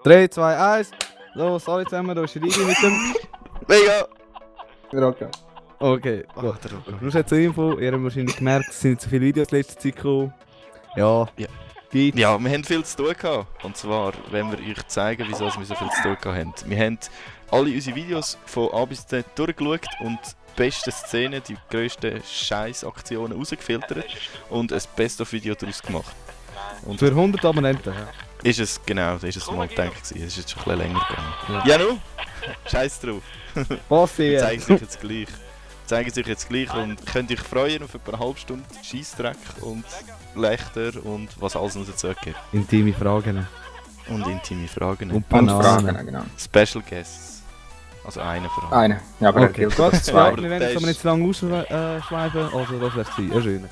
3, 2, 1. Los, alle zusammen, da ist Rigi mit dem... Mega! Rocco. Okay, Oh, gut. der Rocco. Nur zur Info, ihr habt wahrscheinlich gemerkt, es sind nicht so viele Videos in letzter Zeit gekommen. Ja. Ja. Gibt's. Ja, wir haben viel zu tun gehabt. Und zwar, wenn wir euch zeigen, wieso wir so viel zu tun gehabt haben. Wir haben alle unsere Videos von A bis Z durchgeschaut und die besten Szenen, die grössten Scheiß-Aktionen rausgefiltert und ein Best-of-Video daraus gemacht. Und Für 100 Abonnenten. Ja. ist es, genau, das ist es mal gedacht gewesen. Es ist jetzt schon ein bisschen länger gegangen. Ja, nu? Scheiß drauf. Passiert. Zeigen sich jetzt gleich. Zeigen sich jetzt gleich und könnt euch freuen auf etwa eine halbe Stunde Scheissdreck und Lächter und was alles noch dazu gibt. Intime Fragen. Und intime Fragen. Und Und Bananen. Fragen, genau. Special Guests. Also eine Frage. Eine. Ja, aber Okay, er gut. gilt als Ja, zwei. wir werden jetzt aber nicht zu lange ausschweifen, also das wär's gewesen. Ja, schön.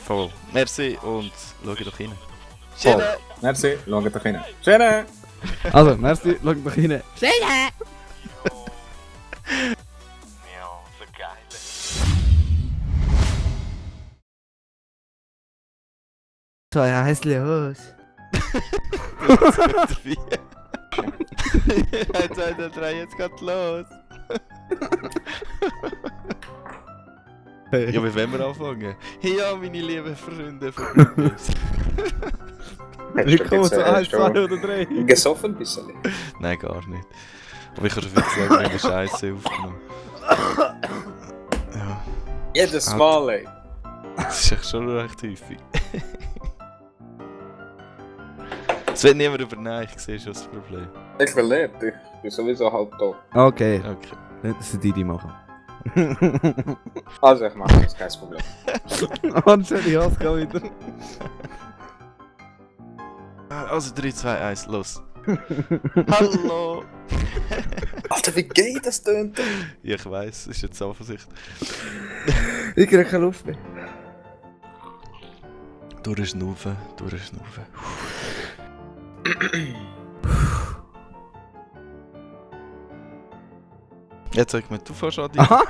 Voll. Merci und schaut doch rein. Voll. Merci, schaut doch rein. Schöne! Also, merci, schaut doch rein. So, ja, hässliche Hose. 1, 2, 3, jetzt geht's los. Ja, wie wollen wir anfangen? Hey, ja, meine lieben Freunde von Blutnis. Willkommen zu 1, 2 oder 3. Gesoffen ein bisschen. Nein, gar nicht. Aber ich habe schon viel zu lange meine Scheiße aufgenommen. Ja, Jedes Mal, ey. das ist echt schon recht häufig. Es wird niemand übernehmen, ich sehe schon das Problem. Ich will nicht, ich bin sowieso halb tot. Okay, Okay. das sind die machen. Also, ich mache das, kein Problem. Und schön, ich hasse wieder. Also 3, 2, 1, los. Hallo! Alter, wie geht das denn? Ja, ich weiss, das ist jetzt Offensicht. Ich krieg keine Luft mehr. Durchschnaufen. Jetzt sag mir, du fährst an dich. Weißt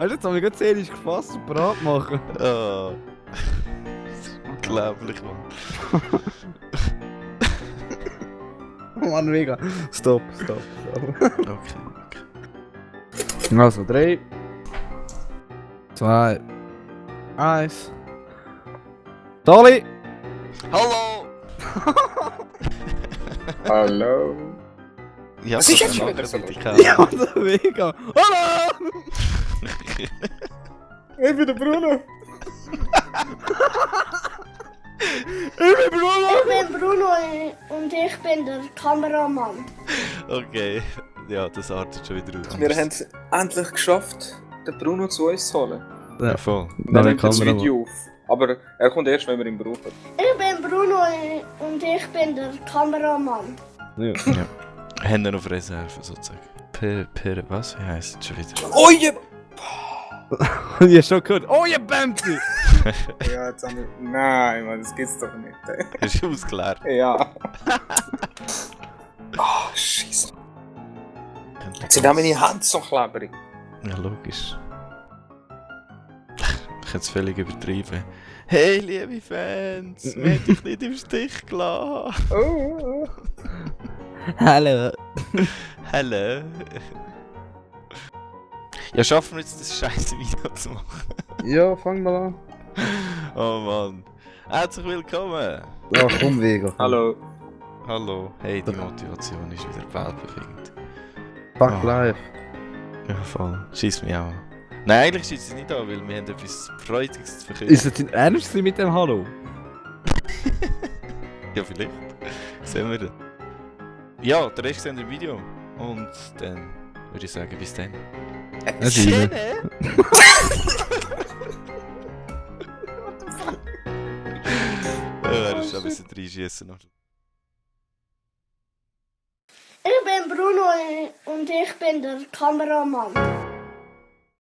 du, jetzt haben wir gerade seelisch gefasst und bereit machen. Oh. Das ist unglaublich, Mann. Oh Mann, mega. Stopp. Okay. Also, 3, 2, 1. Dolly! Hallo! Hallo. Ja, Was ist jetzt schon nachher wieder so bitte los? keine Ja, Ahnung. so mega! Hallo! Ich bin der Bruno. Ich bin Bruno! Ich bin Bruno und ich bin der Kameramann. Okay, ja, das artet schon wieder aus. Wir haben es endlich geschafft, den Bruno zu uns zu holen. Ja, voll. Wir Nein, nehmen das Kameramann. Video auf. Aber er kommt erst, wenn wir ihn brauchen. Ich bin Bruno und ich bin der Kameramann. Ja. Ja. Haben wir noch Reserve sozusagen. Was? Wie heisst es schon wieder? Oh je! Und ihr schon gehört, oh ihr Bämsi! Ja, jetzt haben wir... Nein, Mann, das gibt's doch nicht. Ist ausgeklärt. Ja. Ah, Scheiße. Jetzt sind auch meine Hände so klebrig. Ja, logisch. Ich hätte es völlig übertrieben. Hey, liebe Fans, wir haben dich nicht im Stich gelassen. Oh. Hallo! Hallo. Ja, schaffen wir jetzt das scheiße Video zu machen? Ja, fang mal an. Oh Mann. Herzlich willkommen. Ja, komm, Vega. Hallo. Hallo. Hey, die Motivation ist wieder weltbewegend. Fuck Oh. life. Ja, voll. Schießt mich auch an. Nein, eigentlich schießt es nicht an, weil wir haben etwas Freudiges zu verkünden. Ist es dein Ernst mit dem Hallo? Ja, vielleicht. Sehen wir dann. Ja, der Rest sehen wir im Video. Und dann würde ich sagen, bis dann. Es ist rein. Ja, das ist ein bisschen reinschießen noch. Ich bin Bruno und ich bin der Kameramann.